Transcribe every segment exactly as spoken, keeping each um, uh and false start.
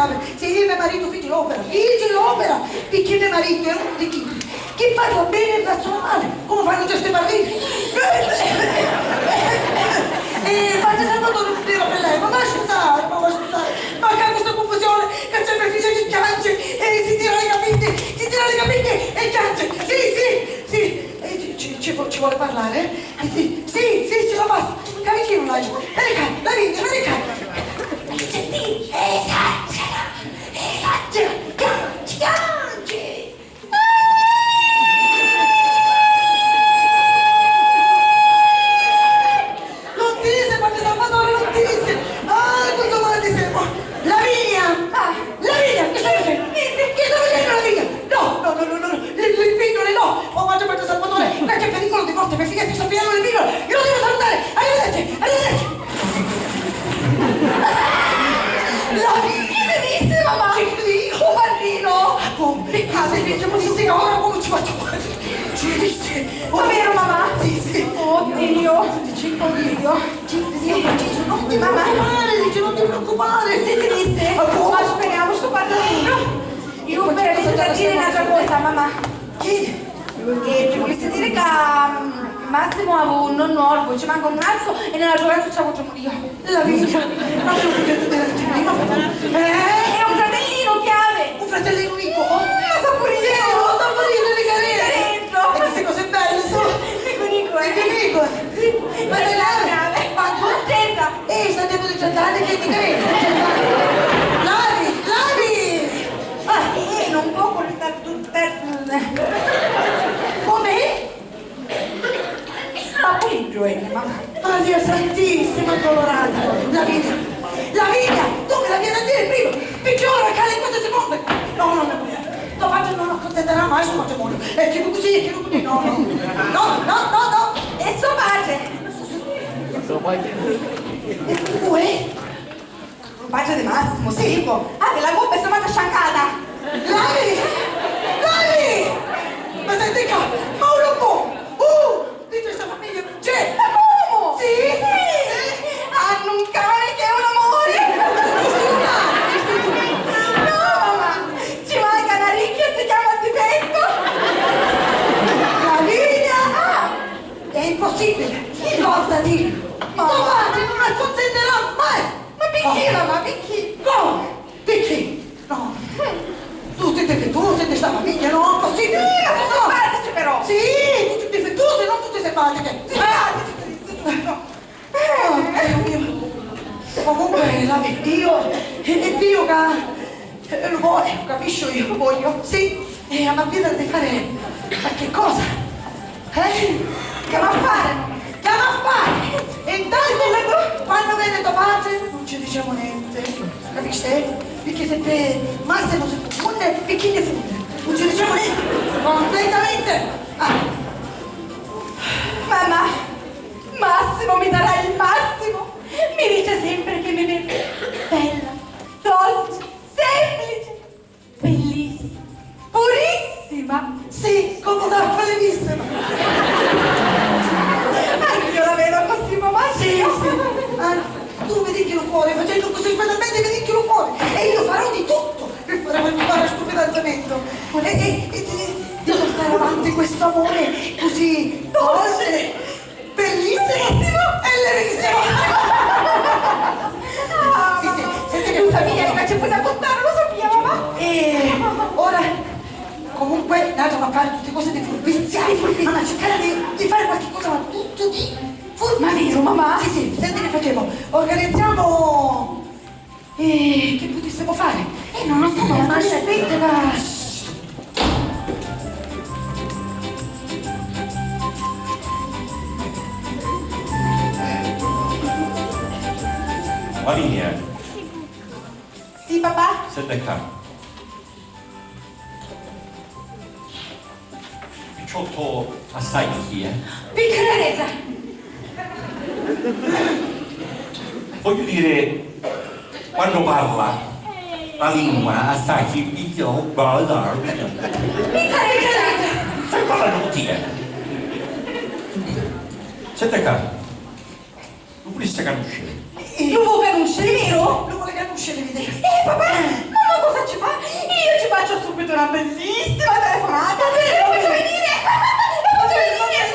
Sì, me maritu fici l'opera, fici l'opera, picchì me maritu è unu di chiddi chi parla beni e rassuna mali, comu fannu certi parriti. E padri Salvatore nun era pi lei, ma va a scusari, ma va a scusari, ma ccà cu sta cunfusioni ca sempri fici chi chianci e si tira li capiddi, si tira li capiddi e chianci. Sì, sì, sì, e ci, ci, ci vo-, ci voli parlari, eh? Eh, sì, sì, sì, ci la passu. Ccà vicinu l'haiu. Veni ccà, Lavinia, veni ccà. Veni, senti, esagera, esagera, chianci, chianci. Nun ti dissi, padri Salvatore, nun ti dissi. Ah, custu voli dissi. Lavinia! Ah, Lavinia, chi stai facennu? Nenti. Chi stai facennu, Lavinia? No, no, no, no, no, no. Li, li pinnuli no. Oh, madre, padri Salvatore, ma c'è pericolo di morte, mia figlia si sta pigliannu li pinnuli. Io lo devo salutare. Arrivederci, arrivederci. La figlia mi disse, mamma. Chi ti dico? Un bambino. Oh, peccato, figlio, così si ora come ci faccio? Ci disse. Oh, vero, mamma? Sì, sì. Oddio. Oddio. Gesù, non ti preoccupare, dice, non ti preoccupare. Sì, ti disse? Ma speriamo sto quadrino. Io però mi devo dire un'altra cosa, mamma. Chi? E ti volessi dire che mm, Massimo ha un nonno orbo, ci manca un cazzo e non ha giocato, ci ha avuto io. La vita, ma non ho detto niente prima. Eh? È un fratellino chiave. Un fratellino unico? Mm, lo so pure io. Eh, lo so pure io, Nicarello. Nicarello. E queste cose belle sono. Nico, Nico, eh. Nico, Nico. Sì, ma te lavi? Ma tu? Attenta! Ehi, sta tempo di giornale che ti credo! Lavi, lavi! Ah, eh, non può portare tutte. Come? Ma pure in gioia, mamma. Maria Santissima Addolorata! Lavinia! Lavinia! Tu me l'avii da dire prima! Perché ora cade in questo secondo! No, no, no, no! Tuo padre non acconsentirà mai sto matrimonio! E chi così, e chi così, no, no! No, no, no, no! E suo padre? Uè? Lu patri di Massimu, sì, dicu, havi la gobba e sta mata sciancata! Lavi! Lavi! Ma senti ccà, ma un robot! Uh! Dintra sta famigghia nun c'è! Ma comu? Sì! Sì! Hanno un cane che è un amore! No, mamma! Ci manca una ricchia e si chiama difetto! Lavinia! Ah! È impossibile! Ricordati! Tuo padre non acconsentirà mai! Ma picchì, mamma, picchì? Come? Picchì? No. Tutti difettusi di sta famiglia, no? Impossibile! Sì, ma sono simpatici però! Sì, tutti difettusi, non tutti simpatiche! Simpatici, no! Oh, Dio mio. Comunque, la, Dio, è Dio che Eh, lu voli, lu capisciu, io lu vogliu, sì, e avemu a vìdiri di fari qualchi cosa. Eh? Chi avemu a fari? Chi avemu a fari? E intantu, quannu veni to patri, nun ci dicemu nenti, capisci? Pirchì si pi Massimu si cunfunni, pi chi ni funni? Nun ci dicemu nenti, cumplettamenti. Ah. Mamma, Massimo mi darà il massimo. Mi dice sempre che mi vede bella, dolce, semplice, bellissima, purissima. Sì, comu tanto bellissima. Anch'io la vedo così, mamma. Sì, sì. Ah, tu mi tocchi lu cuori, facennu così specialmenti mi tocchi lu cuori. E io farò di tutto per fare, per fare sto fidanzamento. E, e, e di, di portare avanti questo amore così dolce. Bellissimo! È bellissimo! Sì, sì, senti che... Lu sapìa, ma ci poi da contari, lu sapìa, mamma! E ora, comunque, noi avemu a fari tutti cosi di furbizia. Di furbizia. Avemu a circari di, di fari qualchi cosa, ma tuttu di furbizia. Ma veru, mamma? Sì, sì, senti che facemu. Organizziamo Eh, chi putìssimu fari? Eh, non lo so, ma aspetta, va. Lavinia. Sì, papà? Senti ccà. Picciottu assai chi è? Piccarezza! Voglio dire, quando parla la lingua assai chi picchia o balla. Piccarezza! Stai parlando con chi è? Senti ccà. Lu vulissi canusciri? Lu vò canusciri, veru? Lu voli canusciri, vidi? Eh, papà! Bellissima telefonata! La faccio venire! La faccio venire!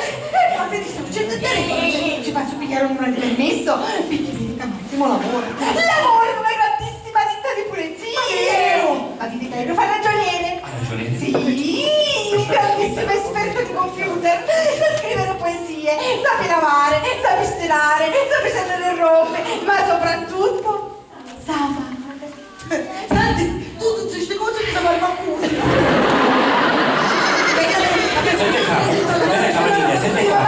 Ma vedi, sto cercando il telefono, ci, ci faccio pigliare un numero di permesso, perché vedi che Massimo lavora. Lavora in una grandissima ditta di pulizie! Ma vero? Ma vedi che lo fa il ragioniere! Ah, ragioniere? Sì, un grandissimo esperto di computer! Sa scrivere poesie, sa lavare, sa cucinare, sa stendere robe, ma soprattutto Saba. Senti, tu tutte ste cose mi sa fare mancu. Senti qua, senti qua, Marina, senti qua.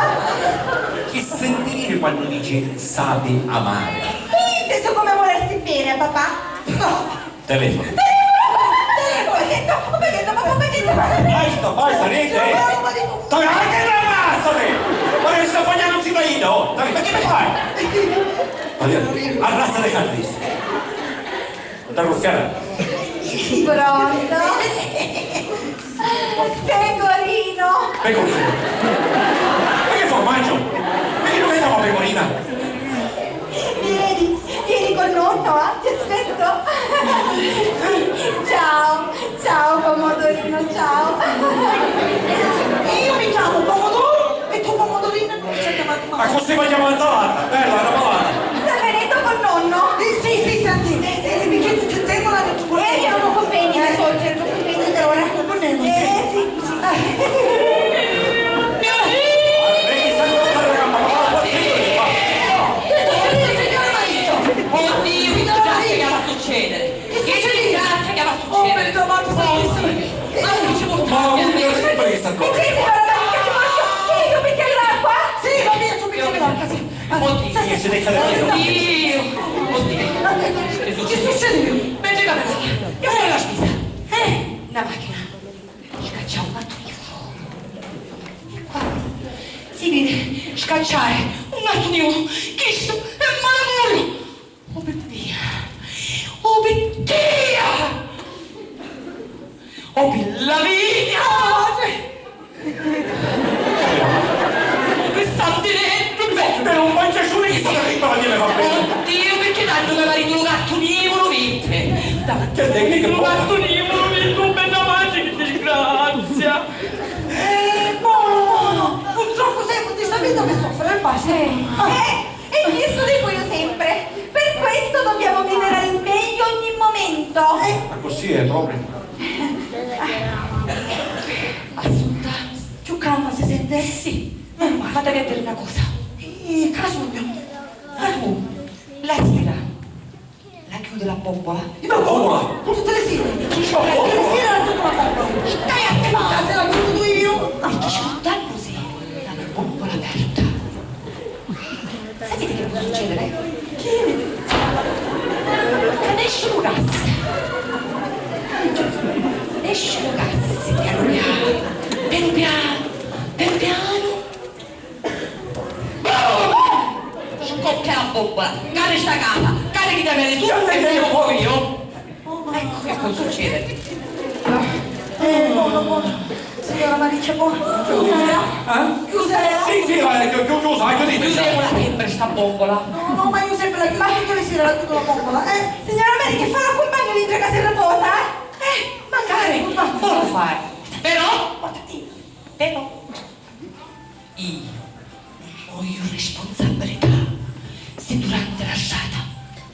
Chi senti dire quando dice sapi amare? Hai inteso come vorresti bene a papà? No. Telefono. Telefono! Telefono! Ho detto, ho detto, ma come ho detto? Basta, basta, niente, eh. Togliete la razza, te! Ma che sta facendo un cittadino? Dai, ma che mi fai? Arrasta le carte. Andare a ruffiare. Pronto? Pecorino! Pecorino? Ma che formaggio? Ma che non vediamo Pecorina? Vieni, vieni con nonno, ah, ti aspetto. Ciao, ciao Pomodorino, ciao. E io mi chiamo Pomodoro e tu Pomodorina. Ma così vogliamo la salata? Bella, la salata. Sta venendo con nonno? Eh, sì, sì, senti, eh, eh, mi chiedo che tempo la detto. Eh, io non ho convegni, eh, cerco convegni per ora. Non è così. Eh, sì, sì. Oddio, che disgrazia che va a succedere? Che disgrazia che va a succedere? Oh, mio Dio, ma cosa è successo? Ma non ci può stare. Ma non è successo. Che c'è, signora Maria, che faccio? Che io bicchiere d'acqua? Sì, va via, tu bicchiere d'acqua, sì. Oddio. Oddio. Oddio. Che succede? Mentre camera, io sono la spesa. Eh, una macchina. Scaccià un gatto nero. E qua si vede scacciare un gatto nero. Chisto è malamuru. Oh, per Dio! Oh, per Dio! Oh, per Lavinia! Oh, per Santinetto! Senti, non mangia nessuno che sta per la mia famiglia! Oddio, perché tanto mi marito lo gatto nero, lo vide? Che te, che lo gatto nero, lo vide, oh, bella madre, che disgrazia! Eh, buono, buono! Purtroppo sei con questa vita che soffre, basta! Eh. E chisto dico io sempre, per questo dobbiamo vivere al meglio ogni momento. Eh. Ma così è proprio. Assunta. Più calma si sente? Sì. Meno male. Ma devi dire una cosa. Eh, che sognu? Ah, tu, la sera, la chiude la bombola? Ma bombola? Tutte le sere? Tutte le sere la chiudo la bombola. Stai attenta! Ma se la chiudo io! E ti scordallu se la bombola aperta. Sapete che può succedere? Che? Che nesce lu gas. Nesce lu gas, piano piano, piano piano, piano piano. Boom! Scoppia la bombola, cade sta casa, cade chi te vede su e me lo io. Ecco che può succedere. Eh, buono, buono. Signora Maria, buono. Chiusa, eh? Eh? Chiusa, eh? Sì, sì, eh, chi-, chi-, chiusa, hai capito? Chiudiamola sempre sta bombola. No, no, ma io sempre la chiudo, tutte le sere la chiudo la bombola, eh? Signora Maria, che farà compagno dentro che si riposa, eh? Eh, magari, può fare. Però, però, io non voglio responsabilità se durante la strada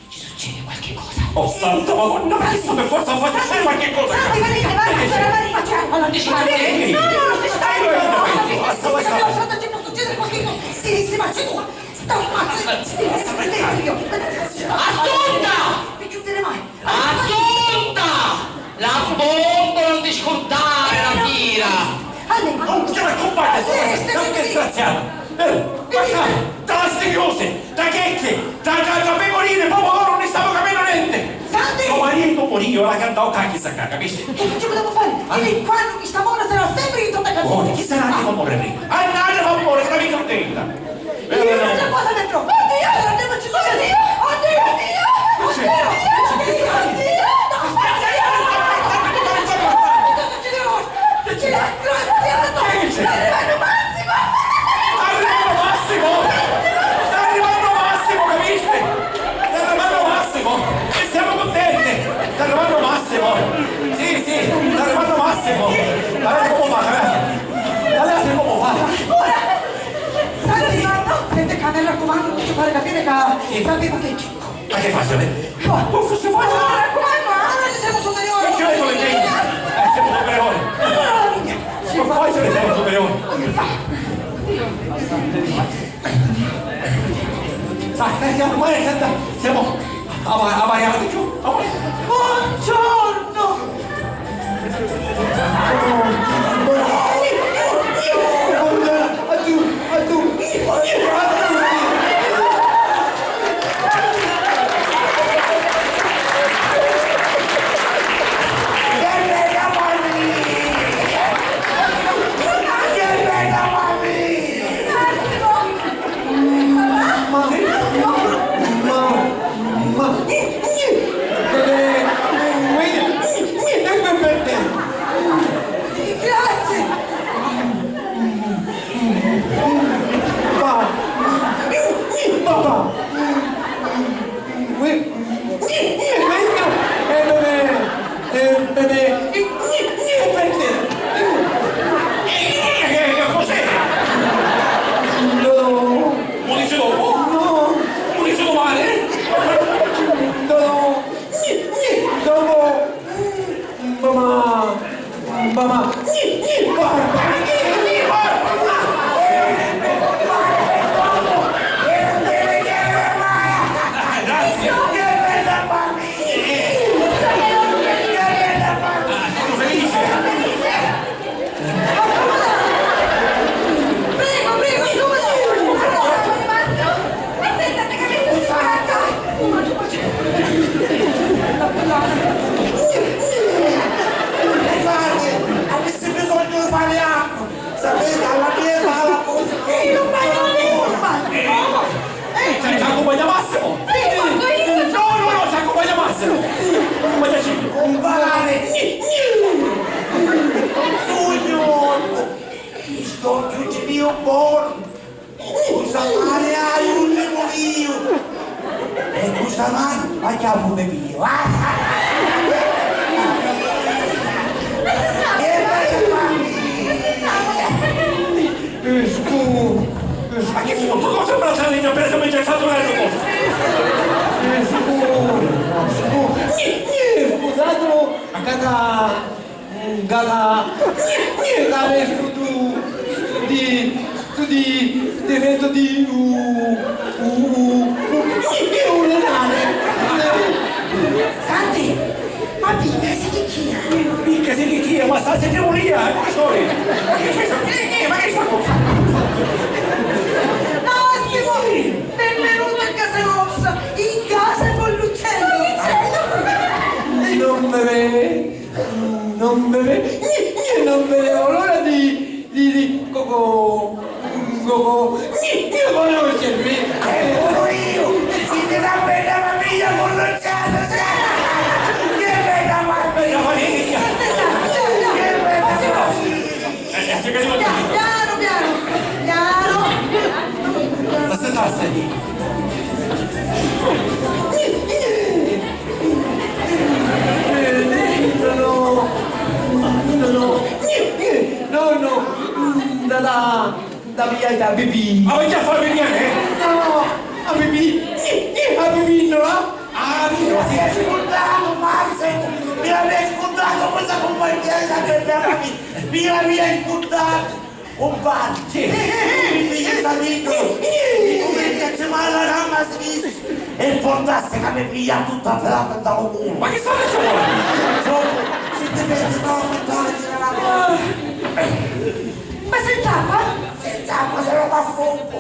ci succede qualche cosa. Oh, santa Madonna, ma che sta per forza far succedere qualche cosa? Senti, Maria, guarda, signora Maria, cioè, allora, dici, ma vedi? No, no, non si sta. Basta, basta. Nella strada ci può succedere qualche cosa. Sì, sì, ma c'è tu. Sta pazzo, sì, sì, sì, io. Assunta! Mi chiudere mai. Assunta! La bombola non ti scordare la sera! Oh, che compagna, ma che disgraziata! Eh, ma da, da lastichiusi, da checchi, da, da, da pecorine, pomodoro, non ne stiamo capendo niente! Santi! Tuo marito morì, ora canta o cacchi sta qua, capisci? E che ci potevamo fare? Che quando chi sta mora sarà sempre in tutta. Oh, chi sarà che fa morire? Andate a fare morire, che la vita non tenta! Io non ce posso dentro! Oddio! Oddio, ci sono! Oddio! Oddio! Oddio! Oddio! Oddio! Oddio! Disgraziato! Sta arrivando Massimo! Sta arrivando Massimo! Sta arrivando Massimo, capisci? Sta arrivando Massimo! E siamo contenti! Sta arrivando Massimo! Sì, sì, sta arrivando Massimo! Ma mi raccumannu, ti fari capiri ca sapivu chi. Ma che faccio, eh? Oh, si faccio? Ma raccumannu, ora ci siamo superiori. Che ci ho detto che sei? Eh, siamo superiori. Ma poi se ne siamo superiori. Ah, eh, siamo, ma, eh, senta, siamo a, a, a, a, Buongiorno! Ma, ma, ma, ma, grazie. Pa, papà. Eh, bebè, eh, bebè, eh, eh, per te. Eh, eh, eh, eh, cos'è? No. Lo dice dopo? No. Lo dice domani? No, no. Dopo. Mamma. Mamma. Prego, prego, scusa, scusa, scusa, ma senta, te capite, si fa. Scusate, avessi bisogno di fare acqua. Sapete, alla mia età la cosa. Io non voglio acqua. Ci accumpagna Massimo? Sì, porto io. No, no, no, ci accumpagna Massimo. Accumpagnaci. Imparare. Sogno. Sto giù di Dio buono. Custa mani aiutami io! E custa mani a capu mi pio! Che bella famiglia! Eh, scu-, ma che scu-, tu cosa bracciare in appena mi c'è stato un anno cosa? Eh, scu-, scu-, eh, scusate, ma caca. Gaga, gaga, stu di, stu di, defetto di u, u, u, u, u, urinale. Santi, ma picca si chi chia? Picca si chi chia, ma sta si teoria, eh, professore. Ma che c'è sta, eh, eh, ma che sta cosa? Massimo, benvenuto a casa nostra, in casa con l'uccello. L'uccello? Non bevere. Non beve-, non vedevo l'ora di, di, di co-, co-, co-, co-, di conoscervi. E pure io, siete una bella famiglia con l'uccello, che bella famiglia! Che bella famiglia! Piano, piano, piano. Aspettate. No, no, no, no, no, da, da, da via, da pipì. Ma vai già a fare venire, eh? No, a pipì, a pipì, no? Ah, pipì, sì. Mi avete scontato, Massimo, mi avete scontato questa compagnia, sapete, mi avete scontato. Compari, sì, mi figghi sta dentro, tu vedi che ci va la gamba sinistra e portasse che mi piglia tutta pelata da un culo. Ma che sta dicendo? Troppo, si ti vedi no, portare la gamba. Ma si ciappa? Si ciappa, se lo fa fuoco.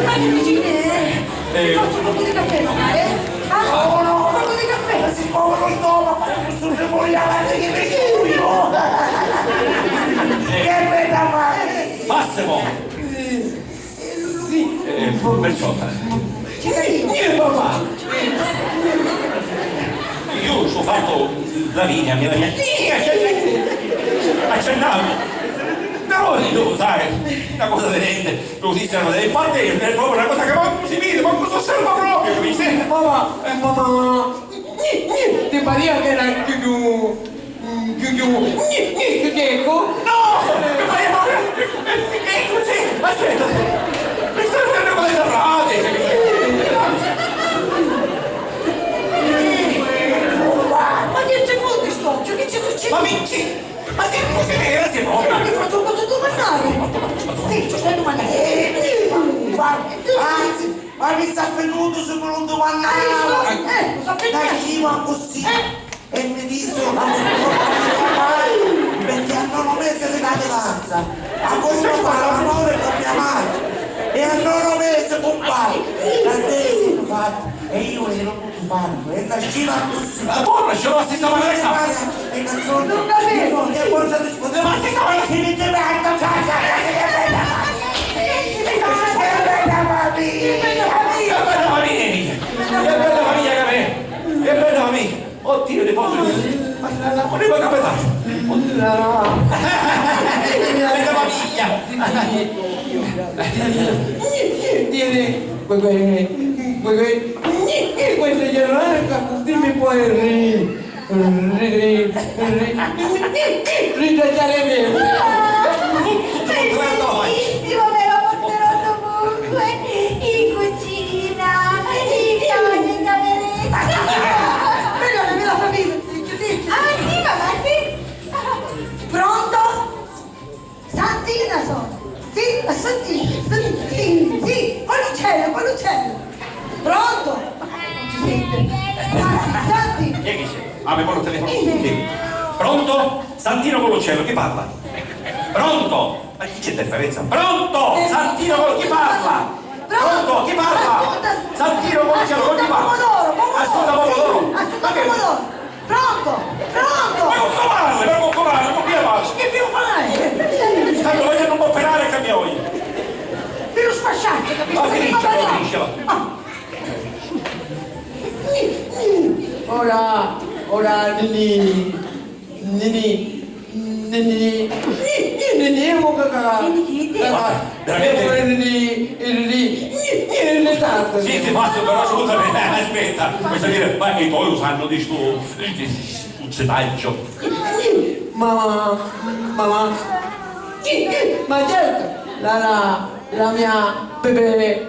Ma che dici? Eh, ti faccio un poco di caffè, magari? Ah, no, no, un poco di caffè. Si muove lo stomaco, questo se muore la vita che mi io. Che bella fare! Massimo! Sì. Eh, perciò. Sì, sì, papà. Io sto fatto la vigna, mia la mia. Sì, accennavo. Però io, sai, una cosa di niente. Così serve delle parte, è proprio una cosa che manco si vede, manco si osserva proprio, capisci? Mamma, eh, mamma, ti paria che era più, più, più, più, più secco? No! Che fai proprio Eh, eh, così, aspetta. Mi sta venendo con le frate. Ma che ci fu di sto? Cioè, che ci succede? Ma mi, sì, ma sì, così vera, sì, no? Ma mi faccio un poco domandare. Sì, ci stai domandando. Eh, ma, anzi, ma mi sta fenuto se non domandavo. Eh, lo so che c'è. Dai, sì, ma così. Eh. E mi dice, ma non può fare, perché a nove mesi di gravidanza ha voluto fare l'amore con mia madre. E a nove mesi, compare, la tesi fatto. E io ero tuo padre, e nasceva così. Ma tu nasceva la stessa maniera. E non so, non capisco. E poi si scusa, ma si sa, ma si metteva a caccia. Che bella famiglia! Che bella famiglia! Che bella famiglia che è! Che bella famiglia! Oddio, ti posso dire? Ma non mi va a capitare! Oddio, no, no. Che famiglia! Tieni, que-, que-, que-, que-, questo giornale, così mi puoi ri-, ri-, ri-, ri-, ringraziare me. Benissimo, me lo porterò comunque in cucina, in casa, in cameretta. Però non me la fa dire. Ah, sì, mamma, sì. Pronto? Santina sono. Sì, Santina, sì, sì, sì, con l'uccello, con l'uccello. Pronto? Non ci sente. Santi, Santi. Chi è che c'è? Ah, mi pone il telefono. Sì. Pronto? Santino con l'uccello, chi parla? Pronto? Ma chi c'è interferenza? Pronto? Santino con chi parla? Pronto? Chi parla? Ascolta, Santino con l'uccello, con chi parla? Pomodoro, pomodoro. Ascolta, pomodoro. Sì, ascolta, ma che pomodoro. Pronto? Pronto? Ma con covarde, ma con covarde, con chi parla? Che più fai? Stanno facendo un po' penale e cambia oggi. Più sfasciato, capito? Ma finisce, ma finisce, va. Ah. Ora, ora, Nini, Nini, Nini, Nini, Nini, Nini, Nini, Nini, Nini, Nini, Nini, Nini, Nini, Nini, Nini, tanto. Sì, sì, basta, però scusami, eh, aspetta, vuoi sapere, ma i tuoi sanno di sto, di sto zetaggio? Ma, ma, ma, ma certo, la, la, la mia bebè,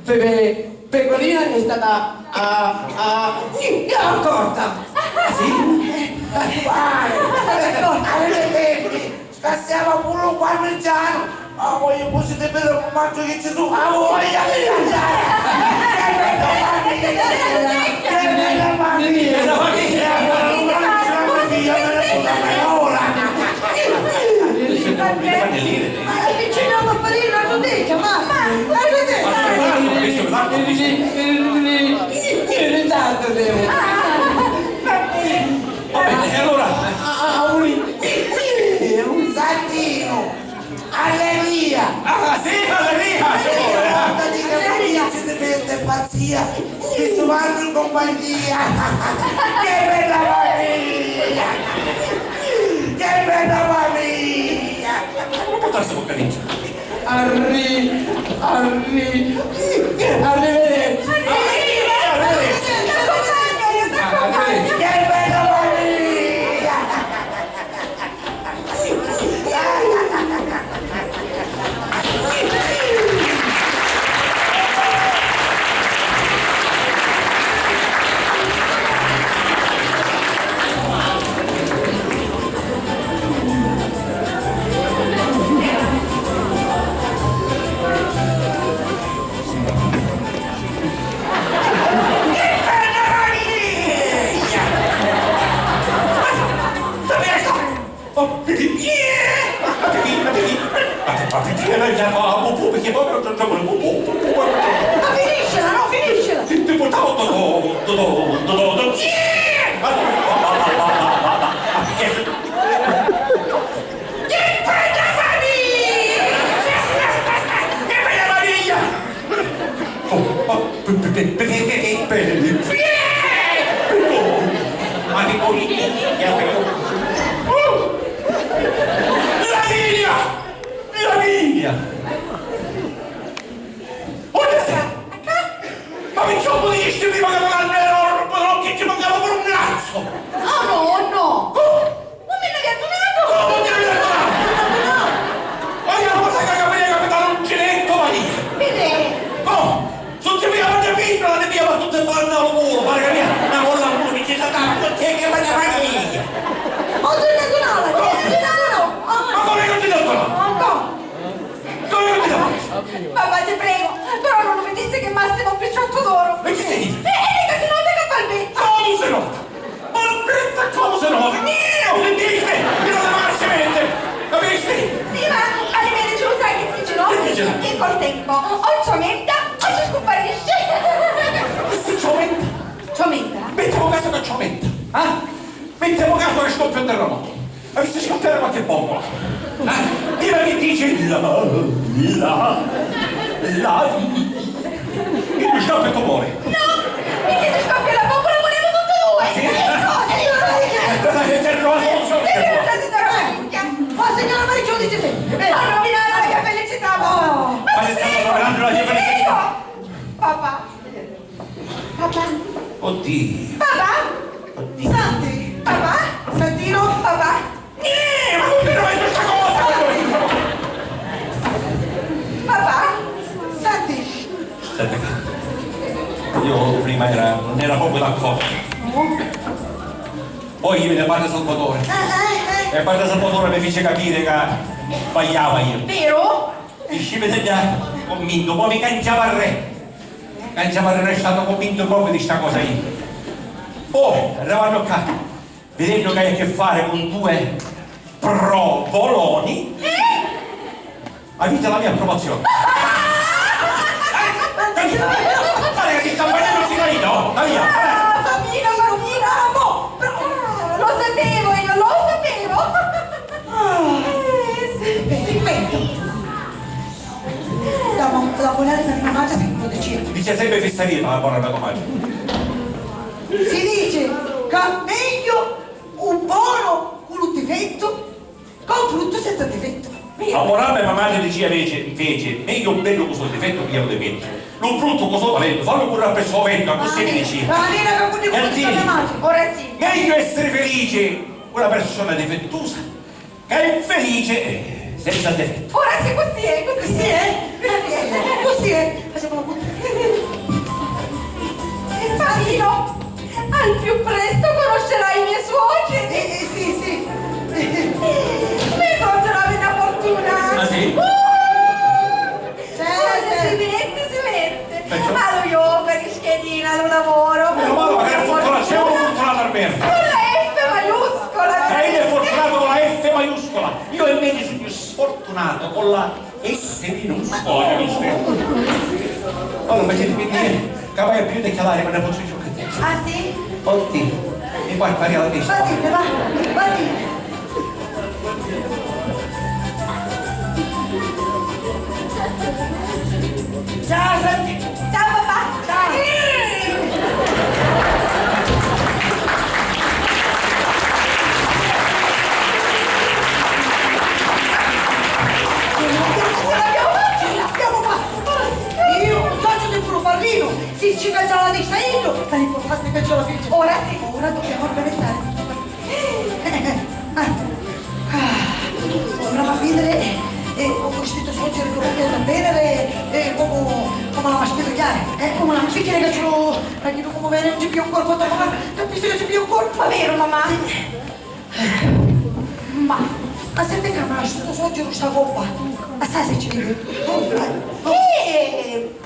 bebè, pecorina è stata, ah, ah, accolta. Ah, sì? Vai, arrivederci. Scassiamo pure un parmigiano. Ma voi potete vedere un mangio che ci sono. Ah, voglia di mangiare. Che bella famiglia. Che bella famiglia. Che bella famiglia. Allora, una figlia me ne ora. Ma la piccina non fa ridere, non dica, ma, ma, ma, ma, in ritardo devo. Va bene, e allora? Ah, ah, ah, un, un santino. Alleluia! Ah, sì, alleluia! Sì, porta di che si ti vede pazzia, ti sto vanno in compagnia! Che bella famiglia! Che bella famiglia! Ma come può essere organizzata? Arri-, arri-, arrivederci! Arrivederci! Arrivederci! Che bella famiglia! Mettiamo caso che ci lo metta, eh? Mettiamo caso che scoppia un terremoto. Avissi scoppiare qualche bombola. Eh? Prima che dice la, la, la, e lui scoppia e tu muori. No! Perché se scoppia la bombola moriamo tutti e due! Sì. Eh, no, signora Maria! Eh, cosa che c'è, non lo so, non so. Signora, signora Maria! Oh, signora Maria, lo dice sempre! Fa rovinare la mia felicità, ma... Ma ti stai rovinando la mia felicità? Papà! Papà! Oddio! Papà! Oddio! Santi! Papà! Santino! Papà! Nì, ma non mi metto sta cosa! Papà! Santi! Senti, io prima era, non era proprio d'accordo. Oh. Poi io e padre Salvatore. Eh, eh, eh. E padre Salvatore mi fece capire che sbagliava io. Vero? Diceva che era convinto, poi mi cangiava il re. Cangiava il re, è stato convinto proprio di sta cosa io. Poi, arrivando qua, vedendo che hai a che fare con due provoloni, eh? Avete la mia approvazione. Eh? Pare che si sta facendo il sigarino, la mia. Ah, Sabino, Martina, mo, però, lo sapevo io, lo sapevo. Ah, eh, sì, perfetto. La mo-, la volare per mia madre si può decidere. Dice sempre fesserie, ma la buona per tua madre. Si dice che meglio un buono con un difetto che un brutto senza difetto. Vero. A buona per mia madre dice invece, invece, meglio un bello con suo difetto che un difetto. Lo brutto con suo talento, fallo curare per suo vento, così mi dice. Ma mira che con... E questa ti mia madre. Ora sì. Meglio essere felice con una persona difettosa che è infelice, eh, senza difetto. Ora sì, così è, così è. Così è. Così è. Così è. Facciamo una puntata. Marino, al più presto conoscerai i miei suoceri. Eh, eh, sì, sì. Mi porterà una fortuna. Ah, sì? Uh! Sì, sì. Si mette, si mette. Perciò? Ma lui opera in schedina, lu lavoro. Meno male, ma che è fortunato, sei uno fortunato almeno. Con la F maiuscola. Lei è fortunato con la F maiuscola. Io invece sono sfortunato con la S minuscola, capisci? Allora, facete vedere che vai a più di calare, ma ne posso più che te. Ah, sì? Oddio, mi guarda la testa. Vatti, va, vatti. Ciao, Santi. Ciao, papà. Ciao. Ce l'abbiamo fatta, ce l'abbiamo fatta. Io non saccio se puru parrinu, si ci caccia la testa io, ma l'importante è che ce la fece. Ora sì. Ora dobbiamo organizzare tutto. Ah, ah, ora va a vedere, eh, eh, ho vestito soggiorno che va bene, eh, eh, come, come la mastica chiara, eh, come la mastica che ce l'ho, perché tu come vedi non c'è più un corpo, ma capisci che c'è più un corpo? Ma vero, mamma? Sì. Ma, ma senti che mi ha lasciato soggiorno sta coppa, ma sai se ci vede? Eh!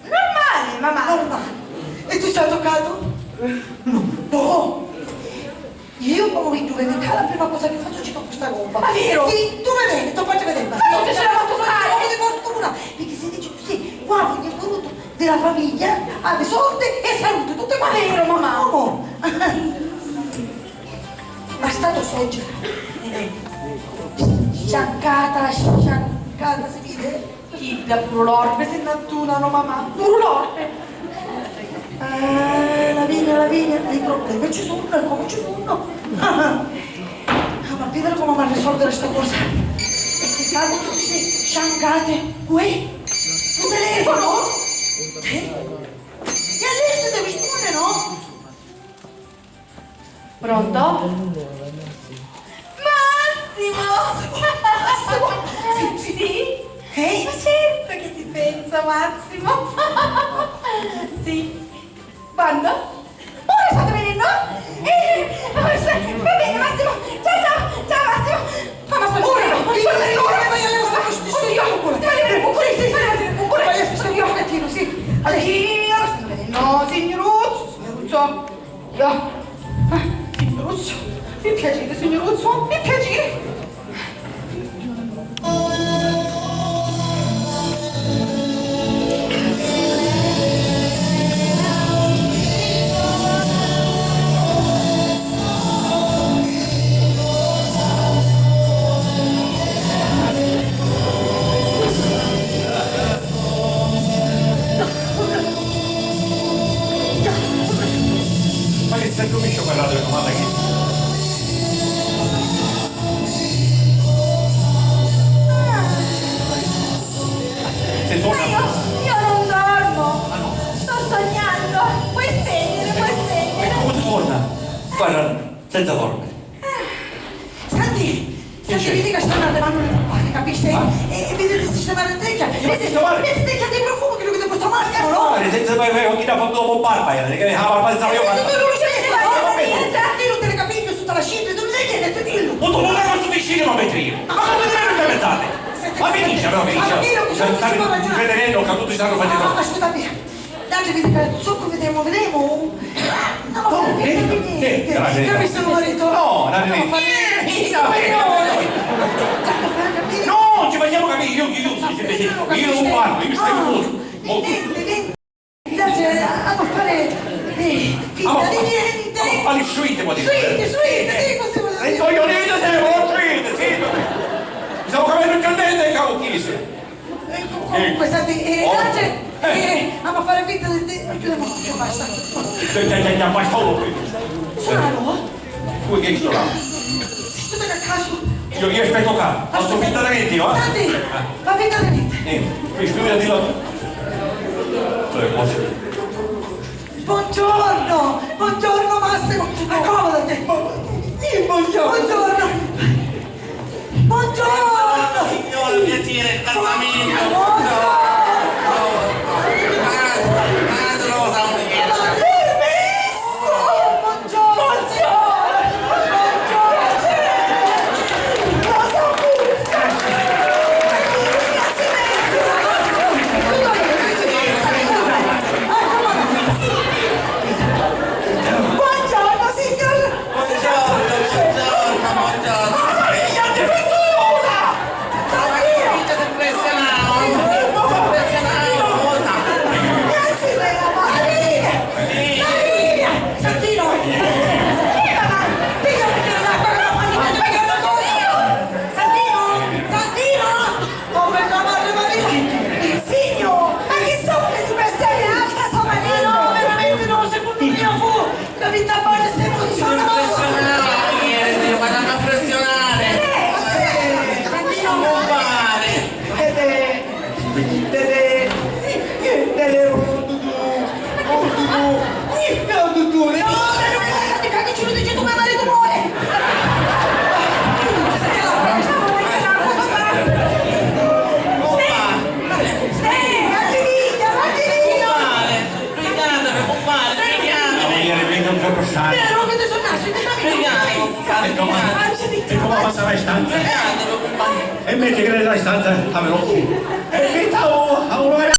Normale, mamma. Normale. E tu ci hai toccato? No. No. Io quando vedo che mi cala, la prima cosa che faccio ci tocco sta roba. Ma vero? Sì, tu mi vedi, tu faccio vedere. Ma tu che ce l'hai fatto fare? Un uomo di fortuna, perché si dice così, quando ogni brutto della famiglia ha le soldi e salute, tutte quante. Ma vero, mamma? No. Ma stato soggiorno. Sciancata, sciancata, si vede? Chidda puru l'orbe si nn'addunanu, mamà, puru l'orbe! Ah, Lavinia, Lavinia, i problemi ci sunnu e comu ci sunnu. Ah, ma vidi comu m'ha risolvere sta cosa. E chi fa tutti sti sciancati? Uè, un telefono? Eh? E allora ti devi rispondere, no? Pronto? Massimo! Massimo! Sì, sì. Sì? Ehi? Ma certo che ti penso, Massimo! Sì. Quando? Ora state venendo? Eh, va bene, Massimo! Ciao, ciao! Ciao, Massimo! Mamma, sto... Ora! Ora! Ora! Ora! Ora! Oddio! Ti voglio vedere un culo! Sì, sì, sì, sì. Ora! Oddio! Sto un pochettino, sì. Adesso. Io sto vedendo, signoruzzo, signoruzzo. Io? Ah, signoruzzo, mi piacete, signoruzzo, mi piacete. Io mi sto parlando di domanda che... Se torna... Ma io, io non dormo. Ah, no? Sto sognando. Puoi spegnere, puoi spegnere. Ecco, come si torna? Guarda, senza dormire. Senti, senti, vedi che sta andando mano le campane, capisci? E, e vedi di sistemare il tecchio. Vedi, vedi il tecchio di profumo che lui ti porta massimo, no? Guarda, senza mai, mai, chi ti ha fatto dopo barba, era, che ha barba, stavo io. Dillo, te le capito, sotto la scinta, non le chiede, dillo. Ma tu non hai questo vicino, ma mentre io. Ma come te ne pensate? Ma finisce, però, finisce. Stai, stai intrattenendo, che tutti stanno facendo. Ah, ascolta, via. Dai, vedi, su, vedemo, vedemo. No, no, no, niente, niente. Capisci, marito? No, no, no, no. No, ci facciamo capire, io, io, io, io non parlo, io sto muto. Niente, niente. Dai, a fare, eh, finta di niente. Ma fare sciuite, vuol dire. Sciuite, sciuite, sì, così vuol dire. E poi io niente, se ne vuole sciuite, sì. Stiamo capendo il candente, cavolo, chi sei? Ecco, comunque, senti, eh, Dante, eh, amo fare finta di, di, di chiudere l'occhio, basta. Già, già, già, già, basta un occhio. Suonalo? Come che suonalo? Sistema a caso. Io, io aspetto qua, faccio finta di niente, io, eh? Senti, fa finta di niente. Niente, qui, figura di lo... Cioè, cosa? Buongiorno, buongiorno Massimo, accomodati. Buongiorno. Buongiorno. Buongiorno! Signora, piacere, il casamento! Buongiorno! Buongiorno! Buongiorno! Buongiorno! Buongiorno, signor Buongiorno, buongiorno, buongiorno. Maria, che figura! Maria! Ti impressionavo, ti impressionavo, cosa? Grazie, bella Maria! Maria! Santino! Santino, ma ti ho bisogno d'acqua, che non voglio più sbagliare ancora io! Santino! Santino! Oh, per l'amor di Maria! Signor, ma chi soffre di pressione alta, so marito? No, veramente no, secondo me fu la vita buona, se non sono... Impressionante, ma da impressionare! Eh, eh, Santino, ma... Compare! Dede, dede, dede, oh, Dudu, oh, Dudu, oh, Dudu, no, ma non è che ci lo dici tu, ma marito muore! Compare! Compare! Pregatemi, compare, pregatemi. Ieri mi non c'ho stare. Vero che ti sono naso, ti stavi... Pregatemi, compare, pregatemi. E come passa la stanza? Pregatemi, compare. E invece che nella stanza avevo... E mi stavo a un